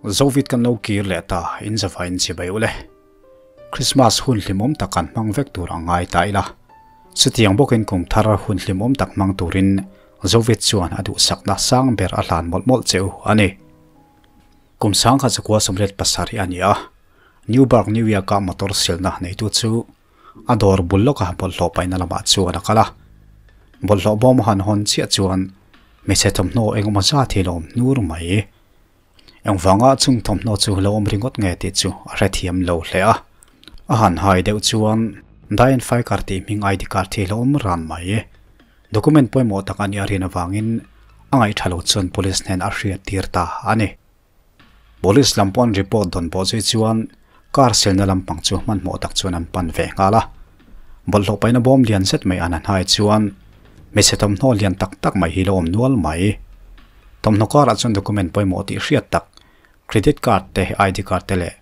Zovit kan lo kir leh ta, in zavaiin chibai ule. Krismas hun hlimawm tak kan hmang vek tur a ngai ta ila. Chutiang bawkin kum thar hun hlimawm tak hmang turin Zovit chuan a duhsakna sang ber a hlan mawlh mawlh che u a ni. Kum sangkhat zakua 87 a ni a, Newburgh, New York-a motor silna neitu chu a dawr bul lawka bawlhhlawh paihna lamah chuan a kal a. Bawlhhlawh bawm a han hawn chiah chuan hmeichhe thawmhnaw engemaw zat hi a lo awm hnur mai. Engvanga chung thawmhnaw chu lo awm ringawt nge tih chu a hrethiam lo hle a. A han hai deuh chuan Diane Faikar tih hming ID card hi a lo awm ran mai. Document pawimawh tak a nih a rin avangin a ngaihtha lo chuan police hnen a hriat tir ta a ni. Police lam pawh an report dawn pawh zui chuan car selna lampang chu hmanhmawh tak chuan an pan ve nghal a. Bawlhhlawh paihna bawm lian zet mai an han hai chuan hmeichhe thawmhnaw lian tak tak mai hi lo awm nual mai. Thawmhnaw karah chuan document pawimawh tih hriat tak credit card te, ID card te leh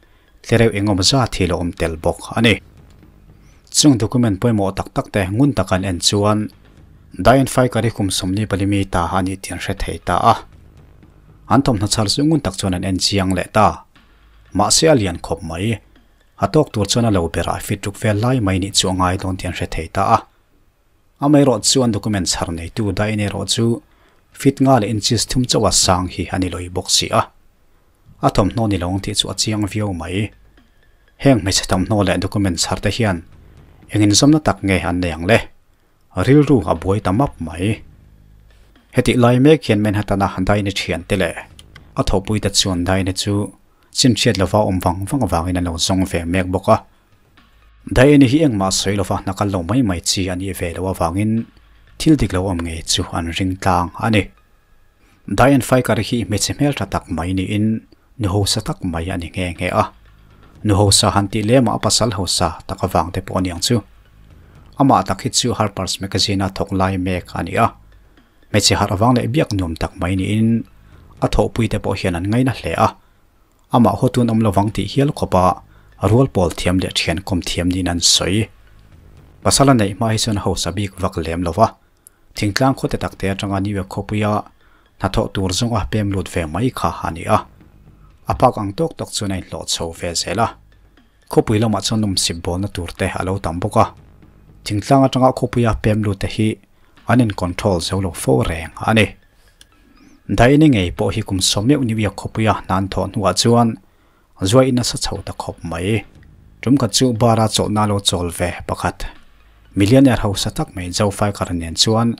tlereuh engemaw zat hi lo awm tel bawk a ni. Chung document pawimawh tak tak te ngun taka an en chuan Diane Faikari kum 24 mi ta a nih tih an hre thei ta a. An thawmhnaw chhar chu ngun tak chuan an en chiang leh ta. Mahse a lian khawp mai. A tawk tur chuan a lo berah fit ruk vel lai mai nih chu a ngai dawn tih an hre thei ta a. Amaherawh chu an document chhar neitu Diane erawh chu fit nga leh inches thum chauh a sang hi a ni lawih bawk si a. A thawmhnaw ni lo ang tih chu a chiang viau mai. Heng hmeichhe thawmhnaw leh document chhar te hian eng inzawmna tak nge an nei ang le? Rilru a buai ta map mai. Hetih lai mek hian Manhattan-a Diane thian te leh a thawhpui te chuan Diane chu chinhriat lova awm vang vang avangin an lo zawng ve mek bawk a. Diane hi engmah sawi lova hna kal lo mai mai chi a nih ve loh avangin thil dik lo awm ngei chu an ring tlang a ni. Diane Faikar hi hmeichhe hmeltha tak mai niin nu hausa tak mai a ni nghe nghe a. Nu hausa han tih lemah a pasal hausa tak avang te pawh a niang chu. Amah tak hi chu Harper's Magazine-a thawk lai mek a ni a. Hmeichhe harh avang leh biak nuam tak mai niin a thawhpui te pawh hian an ngaina hle a. Amah hawtun awm lovang tih hial khawpa rual pawl thiam leh thian kawm thiam niin an sawi. Pasal a neih hma hi chuan hausa bik vak lem lo va, thingtlang khawte takte atanga New York khawpuia hnathawh tur zawnga pem lut ve mai kha a ni a. A phak ang tawk tawk chuan a inhlawh chho ve zel a. Khawpui lamah chuan nawmsip bawlna tur te a lo tam bawk a. Thingtlang atanga khawpuia pem lut te hi an in control zo lo fo reng a ni. Daini ngei pawh hi kum sawmeuh New York khawpuia hna an thawh hnuah chuan zuai nasa chho ta khawp mai. Tum khat chu bar-a chawlhna lo chawl ve pakhat. Millionaire hausa tak mai Joe Faikar nen chuan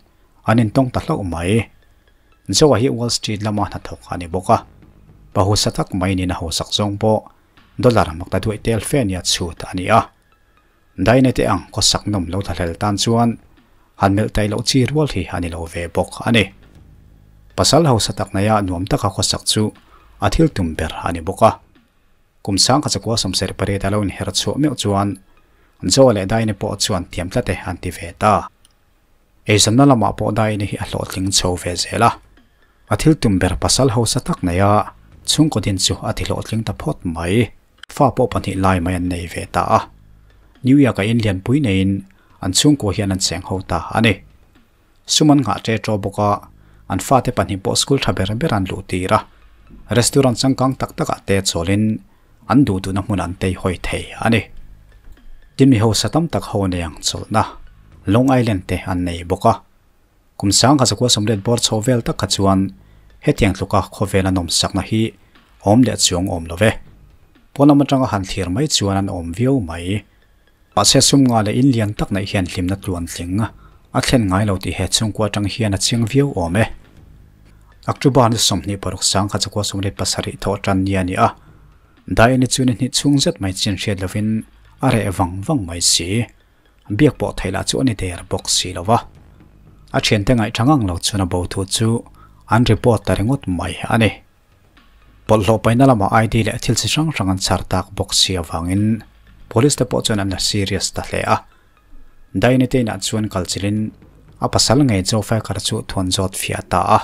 an intawng ta hlauh mai. Joe-a hi Wall Street lama hnathawk a ni bawk a. Pa hausa tak mai niin a hausak zawng pawh dollar makta duaih tel fe nia chhut a ni a. Daina te ang khawsak nawm lo thlahlel tan chuan han melh taih loh chi rual hi a ni lo ve bawk a ni. Pasal hausa tak naia nuam taka khawsak chu a thil tum ber a ni bawk a. Kum 1978 a lo inher chhuah meuh chuan Joe leh Daina pawh chuan tiam tlat e an ti ve ta. Eizawnna lamah pawh Daina hi a hlawhtling chho ve zel a. A thil tum ber pasal hausa tak naia chhungkaw din chu a ti hlawhtling ta phawt mai. Fa pawh pahnih lai mai an nei ve ta a. New York-a in lianpui neiin an chhungkua hian an cheng ho ta a ni. Sum an nghah ṭe ṭaw bawk a, an fate pahnih pawh school ṭha ber ber an luh tir a. Restaurant changkang tak takah te chawlin an duh duhna hmun an tei hawi thei a ni. Tin mi hausa tam tak ho nei ang chawlhna Long Island te an nei bawk a. Kum 1980 bawr chho vel tak kha chuan hetiang tluka khawvel a nawmsakna hi awm leh chuang awm lo ve. Pawn lam atanga han thlir mai chuan an awm viau mai. Mahse sum nga leh in lian tak neih hian hlimna tluan tling a thlen ngai lo tih he chhungkua atang hian a chiang viau awm e. October ni 26 1987 thawh tan ni a ni a. Diane-i chu ni hnih chhung zet mai chin hriat lovin a reh vang vang mai si. Biak pawh theih lah chu a ni der bawk si lo va. A thiante ngaih tha ngang lo chuan a bo thu chu an report ta ringawt mai a ni. Bawlhhlawh paihna lamah ID leh thil chi hrang hrang an chhar tak bawk si avangin police te pawh chuan an la serious ta hle a. Diane te inah chuan kal chilhin a pasal ngei Joe Faikar chu thuan zawt fiah ta a.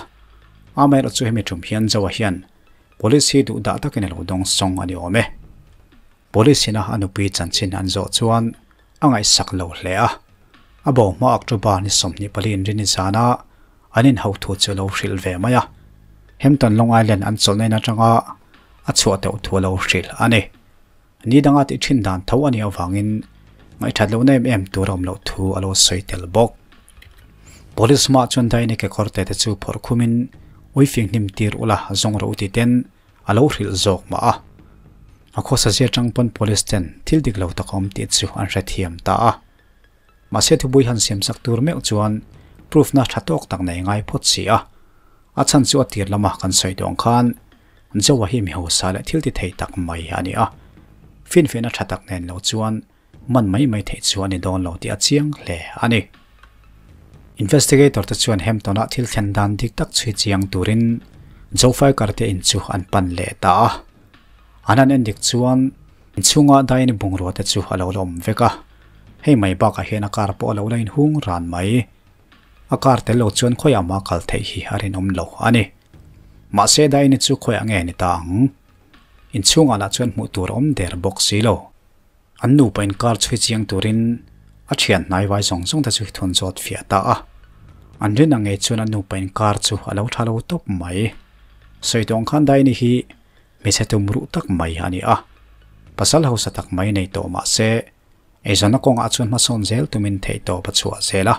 Amaherawh chu hemi tum hian Joe-a hian police hi duhdah takin a lo dawng sawng a ni awm e. Police ina a nupui chanchin an zawh chuan a ngaihsak lo hle a. A bo hma October ni 24 inrin zana an inhauh thu chu lo hrilh ve mai a. Hampton Long Island an chawlhna in atanga a chhuah teuh thu a lo hrilh a ni. Ni danga tih thin dan tho a nih avangin ngaihthat lohna em em tur a awm loh thu a lo sawi tel bawk. Police hmaah chuan Daini kekawr te te chu phawrh khumin uifing hnim tir ula zawng rawh u ti ten a lo hrilh zawk mah a. A khawsa zia tang pawn police ten thil dik lo tak a awm tih chu an hrethiam ta a. Mahse thupui han siam sak tur meuh chuan proof na tha tawk tak nei ngai phawt si a. A chhan chu a tir lama kan sawi tawh ang khan Joa hi mi hausa leh thil ti thei tak mai a ni a. Finfiahna tha tak nen lo chuan man mai mai theih chu a ni dawn lo tih a chiang hle a ni. Investigator te chuan Hampton-ah thil thlen dan dik tak chhui chiang turin Joe Fiker te in chu an pan leh ta a. An han en dik chuan inchhunga Diane bungrua te chu a lo la awm vek a. Hei mai bakah hian a car pawh a lo la inhung ran mai. A car tel lo chuan khawiah mah kal theih hi a rinawm lo a ni. Mahse Diane chu khawiah nge ni ta ang? Inchhungah lah chuan hmuh tur a awm der bawk si lo. An nupa inkar chhui chiang turin a thian hnai vai zawng zawng te chu thun zawt fiah ta a. An rin ang ngei chuan an nupa inkar chu a lo tha lo tawp mai. Sawi tawng khan Daini hi hmeichhe tum ruh tak mai a ni a. Pasal hausa tak mai nei tawh mah se, eizawnna kawngah chuan hmasawn zel tumin theihtawp a chhuah zel a.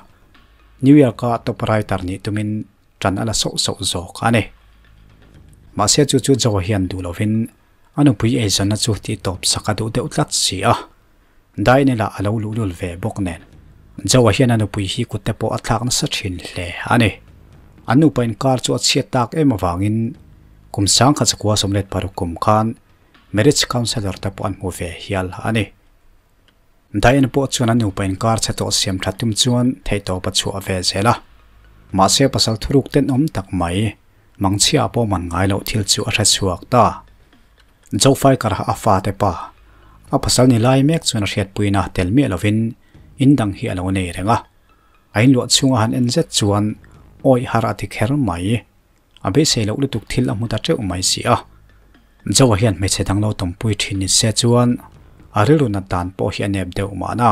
New York-a top writer nih tumin ṭan a la sauh sauh zawk a ni. Mahse chu chu Joe hian duh lovin a nupui eizawnna chu tihtawp sak a duh deuh tlat si a. Daine lah a lo luhlul ve bawk nen Joe hian a nupui hi kut te pawh a thlak nasa thin hle a ni. An nupa inkar chu a chhiat tak em avangin kum sangkhat zakua 16 kum khan marriage counsellor te pawh an hmu ve hial a ni. Diane pawh chuan a nupa inkar chhe tawh siam that tum chuan theihtawp a chhuah ve zel a. Mahse pasal thuruk tenawm tak mai, mangchhia pawh man ngai loh thil chu a hre chhuak ta. Zofai karah a fate pa, a pasal ni lai mek chuan a hriatpuina tel miah lovin in dang hi a lo nei reng a. A inluah chhunga han en zet chuan awih har a ti kher mai. A beisei loh lutuk thil a hmu ta teuh mai si a. Joa hian hmeichhe dang lo tawmpui thin ni se chuan a rilru nat dan pawh hi a nep deuh mahna.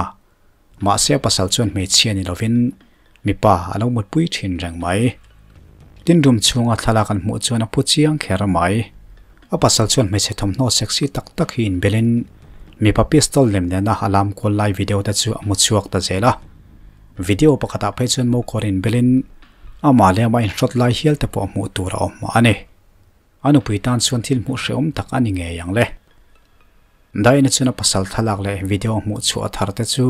Mahse a pasal chuan hmeichhia ni lovin mipa a lo mutpui thin reng mai. Tin room chhunga thlalak an hmuh chuan a phu chiang kher mai. A pasal chuan hmeichhe thawmhnaw sexy tak tak hi inbelin mipa pistol lem nena a lam kual lai video te chu a hmu chhuak ta zel a. Video pakhatah phei chuan mokawr inbelin Amah leh amah inhrawt lai hial te pawh hmuh tur a awm a ni. A nupui tan chuan thil hmuh hrehawm tak a ni ngei ang le. Daina chuan a pasal thlalak leh video hmuh chhuah thar te chu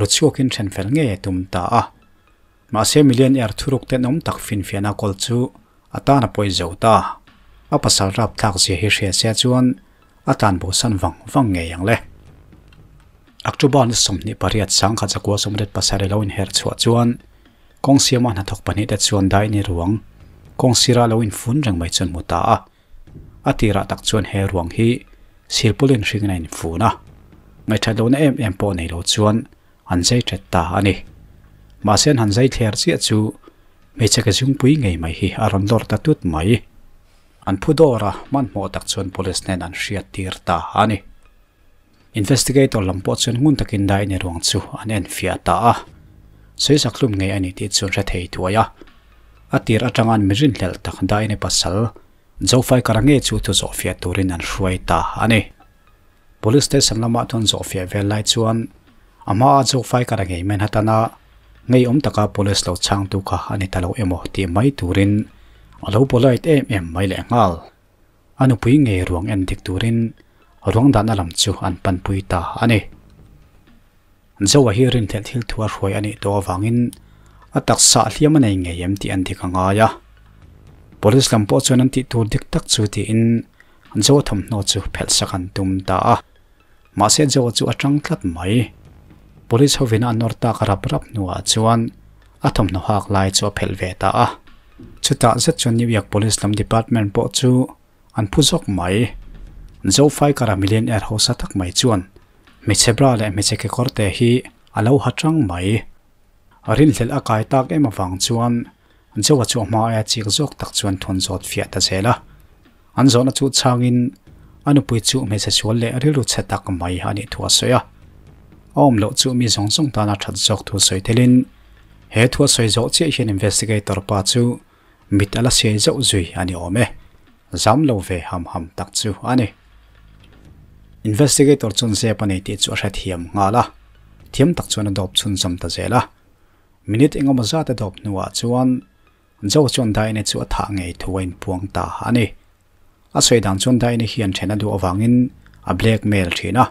ru chhuakin then fel ngei a tum ta a. Mahse millionaire thuruk tenawm tak finfiahna kawl chu a tan a pawi zo ta. A pasal rapthlak zia hi hria sia chuan a tlan bosan vang vang ngei ang le. October ni 28 1987 lo inher chhuah chuan Kawng siama hnathawk pahnihte chuan daini ruang kawng sirah lo infun reng mai chuan hmu ta a. A tirah tak chuan he ruang hi silpawlin hringin a infun a. Ngaihthat lohna em em pawh nei lo chuan an zai ṭet ta a ni. Mahse an han zai thler chiah chu hmeichhe ke zungpui ngei mai hi a rawn lawr ta tut mai. An phu dawr a, hmanhmawh tak chuan police nen an hriat tir ta a ni. Investigator lam pawh chuan ngun takin daini ruang chu an enfiah ta a, sawisak hlum ngei a ni tih chu an hre thei thuai a. A tir atanga an mi rinhlelh tak daini pasal Zofaikara ngei chu thu zawhfiah turin an hruai ta a ni. Police station lamah chuan zawhfiah vel lai chuan a hmaa Zofaikara ngei Manhattan-a ngeiawm taka police lo chhangtu kha a ni ta lo emaw tih mai turin a lo polite em em mai lehnghal. A nupui ngei ruang en dik turin ruang dahna lam chu an panpui ta a ni. Zoa hi rinhlelh thil thu a hruai a nih tawh avangin a taksa hliam a nei ngei em tih an dik a ngai a. Police lam pawh chuan an tih tur dik tak chu tiin Zoa thawmhnaw chu phelh sak an tum ta a. Mahse Zoa chu a tang tlat mai. Police hovin a nawr tak rap rap hnuah chuan a thawmhnaw hak lai chu a phelh ve ta a. Chutah zet chuan New York Police lam department pawh chu an phu zawk mai. Zofai kara millionaire hausa tak mai chuan hmeichhe bra leh hmeichhe kekawr te hi a lo ha tang mai. Rinhlelh a kai tak em avang chuan Zoa chu a hma aia chik zawk tak chuan thawn zawt fiah ta zel a. An zawhna chu chhangin a nupui chu hmeichhe sual leh rilru chhe tak mai a nih thu a sawi a. A awm loh chu mi zawng zawng tana that zawk thu sawi telin he thu a sawi zawh chiah hian investigator pa chu mit a la siai zauh zui a ni awm e. Zam lo ve ham ham tak chu a ni. Investigator chuan zep a nei tih chu a hrethiam nghal a, thiam tak chuan a dawp chhunzawm ta zel a. Minute engemaw zat a dawp hnuah chuan Joe chuan Diane chu a thah ngei thu a inpuang ta a ni. A sawi dan chuan Diane hian then a duh avangin a blackmail thin a,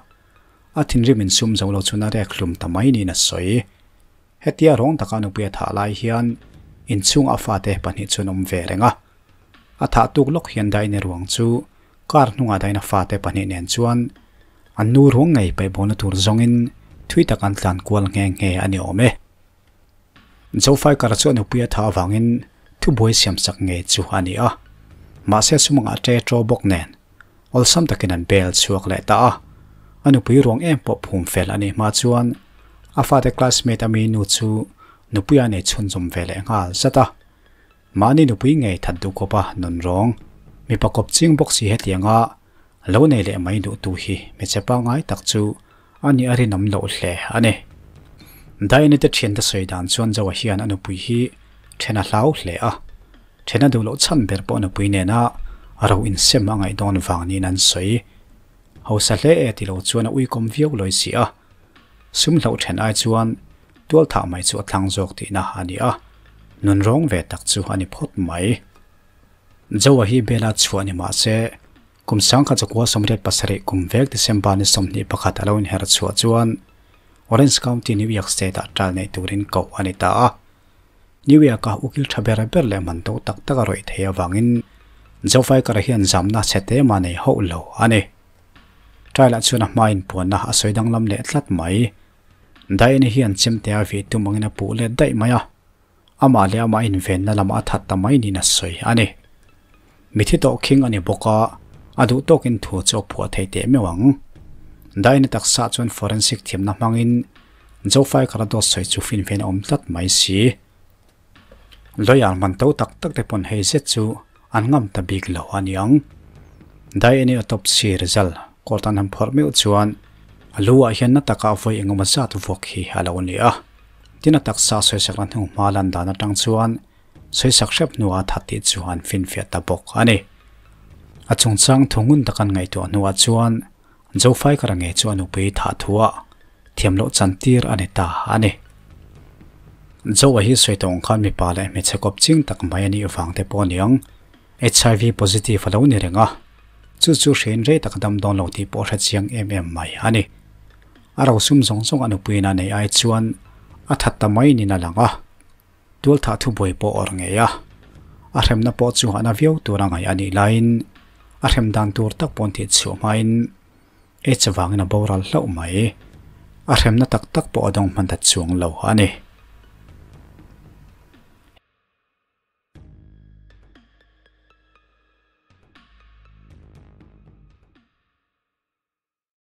a thinrim insum zo lo chuan a rek hlum ta mai niin a sawi. Hetia rawng taka nupui a thah lai hian inchhungah a fate pahnih chuan awm ve reng a. A thah tuk lawk hian Daine ruang chu car hnungah Daina fate pahnih nen chuan an nu ruang ngei paih bawlna tur zawngin thui tak an tlan kual nghe nghe a ni awm e. Zofaikara chu a nupui a thah avangin thubuai siamsak ngei chu a ni a. Mahse sumangah ṭe ṭaw bawk nen awlsam takin an bel chhuak leh ta a. A nupui ruang em pawh phum fel a nih hma chuan a fate classmate ami nu chu nupuia nei chhunzawm ve leh nghal zat a. Mahni nupui ngei that duh kawp a nun rawng, mipa kawp ching bawk si hetianga lo nei leh mai duh tu hi hmeichhe pangngai tak chu a nih a rinawm loh hle a ni. Diane te thiante sawi dan chuan Joa hian a nupui hi then a hlau hle a, then a duh loh chhan ber pawh nupui nena ro insem a ngaih dawn vang niin an sawi. Hausa hle e ti lo chuan a uikawm viau lawi si a, sum hloh then ai chuan Tual thah mai chu a thlang zawk tihna a ni a, nun rawng ve tak chu a ni phawt mai. Joa hi Bela chhuah ni mah se, kum sangkhat chakua 87 kum vek December ni 21 a lo inher chhuah chuan Orange County, New York State-ah trial neih turin koh a ni ta a. New York-a ukil tha ber ber leh man to tak tak a rawih thei avangin Jofaikara hian zamna chhe te mah nei hauh lo a ni. Trial-ah chuan a hmain puanna a sawi danglam leh tlat mai. Diane hian chemte a vih tum angin a puh let daih mai a, amah leh amah invenna lamah a that ta mai niin a sawi a ni. Mithi tawh khing a ni bawk a, a duh tawkin thu chu a phuah thei teh meuh ang. Diane taksa chuan forensic thiamna hmangin Zofai Karados sawi chu finfiahna awm tlat mai si. Lawyer man to tak tak te pawn hei zet chu an ngam ta bik lo a niang. Diane autopsy result court an han phawrh meuh chuan a lu ah hian na taka vawi engemaw zat vuak hi a lo ni a. Tin a taksa sawisak la hnu hma lan dan atang chuan sawisak hrep hnuah a that tih chu an finfiah ta bawk a ni. A chungchang thu ngun tak an ngaihtuah hnuah chuan Zofaikara ngei chu a nupui thah thuah thiam loh chantir a ni ta a ni. Zoa hi sawi tawng khan mipa leh hmeichhe kawp ching tak mai a nih vang te pawh a niang. HIV positive a lo ni reng a, chu chu hrein rei tak a dam dawn lo tih pawh a hre chiang em em mai a ni. A rosum zawng zawng a nupuiin a neih ai chuan a that ta mai niin a lang a, tualthah thubuai pawh awrh ngei a, a hremna pawh chu a na viau tur a ngaih a nih laiin a hrem dan tur tak pawh an tih chhuah hmain Aids vangin a boral hlauh mai. A hremna tak tak pawh a dawng hman ta chuang lo a ni.